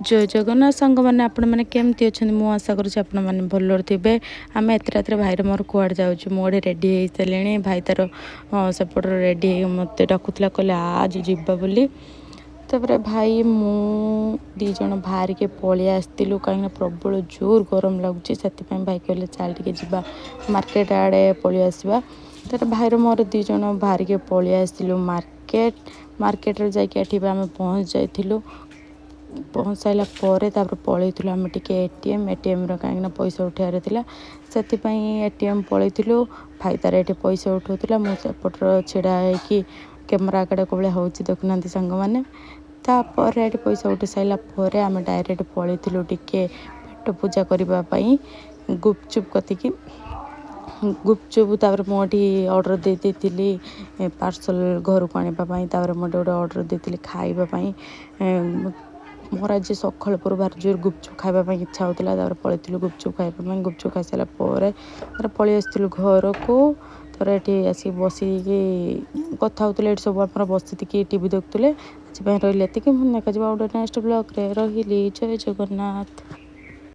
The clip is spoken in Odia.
ଜୟ ଜଗନ୍ନାଥ ସାଙ୍ଗମାନେ, ଆପଣମାନେ କେମିତି ଅଛନ୍ତି? ମୁଁ ଆଶା କରୁଛି ଆପଣମାନେ ଭଲରେ ଥିବେ। ଆମେ ଏତେ ରାତିରେ ଭାଇର ମୋର କୁଆଡ଼େ ଯାଉଛୁ? ମୁଁ ଗୋଟେ ରେଡ଼ି ହେଇସାରିଲିଣି। ଭାଇ ତାର ସେପଟରେ ରେଡ଼ି ହେଇକି ମୋତେ ଡାକୁଥିଲା, କହିଲେ ଆଜ ଯିବା ବୋଲି। ତାପରେ ଭାଇ ମୁଁ ଦୁଇ ଜଣ ବାହାରିକି ପଳେଇ ଆସିଥିଲୁ, କାହିଁକିନା ପ୍ରବଳ ଜୋର ଗରମ ଲାଗୁଛି। ସେଥିପାଇଁ ଭାଇ କହିଲେ, ଚାଲ ଟିକେ ଯିବା ମାର୍କେଟ ଆଡ଼େ ପଳେଇ ଆସିବା। ତାପରେ ଭାଇର ମୋର ଦୁଇ ଜଣ ବାହାରିକି ପଳେଇ ଆସିଥିଲୁ ମାର୍କେଟ। ମାର୍କେଟରେ ଯାଇକି ଏଠି ବି ଆମେ ପହଞ୍ଚି ଯାଇଥିଲୁ। ପହଞ୍ଚି ସାରିଲା ପରେ ତାପରେ ପଳେଇଥିଲୁ ଆମେ ଟିକେ ଏଟିଏମ୍। ଏଟିଏମ୍ର କାହିଁକିନା ପଇସା ଉଠାଇବାର ଥିଲା, ସେଥିପାଇଁ ଏଟିଏମ୍ ପଳେଇଥିଲୁ। ଭାଇ ତାର ଏଠି ପଇସା ଉଠାଉଥିଲା, ମୁଁ ସେପଟର ଛିଡ଼ା ହେଇକି କ୍ୟାମେରା ଆଗରେ କୋଉ ଭଳିଆ ହେଉଛି ଦେଖୁନାହାନ୍ତି ସାଙ୍ଗମାନେ। ତାପରେ ଏଠି ପଇସା ଉଠି ସାରିଲା ପରେ ଆମେ ଡାଇରେକ୍ଟ ପଳେଇଥିଲୁ ଟିକେ ପେଟ ପୂଜା କରିବା ପାଇଁ ଗୁପଚୁପ୍ କତିକି। ଗୁପଚୁପ୍ ତାପରେ ମୁଁ ଏଠି ଅର୍ଡ଼ର ଦେଇ ଦେଇଥିଲି ପାର୍ସଲ୍ ଘରକୁ ଆଣିବା ପାଇଁ। ତାପରେ ମୁଁ ଏଠି ଗୋଟେ ଅର୍ଡ଼ର ଦେଇଥିଲି ଖାଇବା ପାଇଁ। ମୋର ଆଜି ସକାଳୁ ପହରୁ ଭାରି ଜୋର ଗୁପଚୁପ୍ ଖାଇବା ପାଇଁ ଇଚ୍ଛା ହେଉଥିଲା। ତାପରେ ପଳେଇଥିଲୁ ଗୁପଚୁପ୍ ଖାଇବା ପାଇଁ। ଗୁପଚୁପ୍ ଖାଇସାରିଲା ପରେ ତାପରେ ପଳେଇ ଆସିଥିଲୁ ଘରକୁ। ତାପରେ ଏଠି ଆସିକି ବସିକି କଥା ହେଉଥିଲେ। ଏଠି ସବୁ ଆମର ବସିକି ଟିଭି ଦେଖୁଥିଲେ। ଆଜି ପାଇଁ ରହିଲି ଏତିକି। ମୁଁ ଦେଖାଯିବ ଆଉ ଗୋଟେ ନେକ୍ସଟ ବ୍ଲଗ୍ରେ। ରହିଲି, ଜୟ ଜଗନ୍ନାଥ।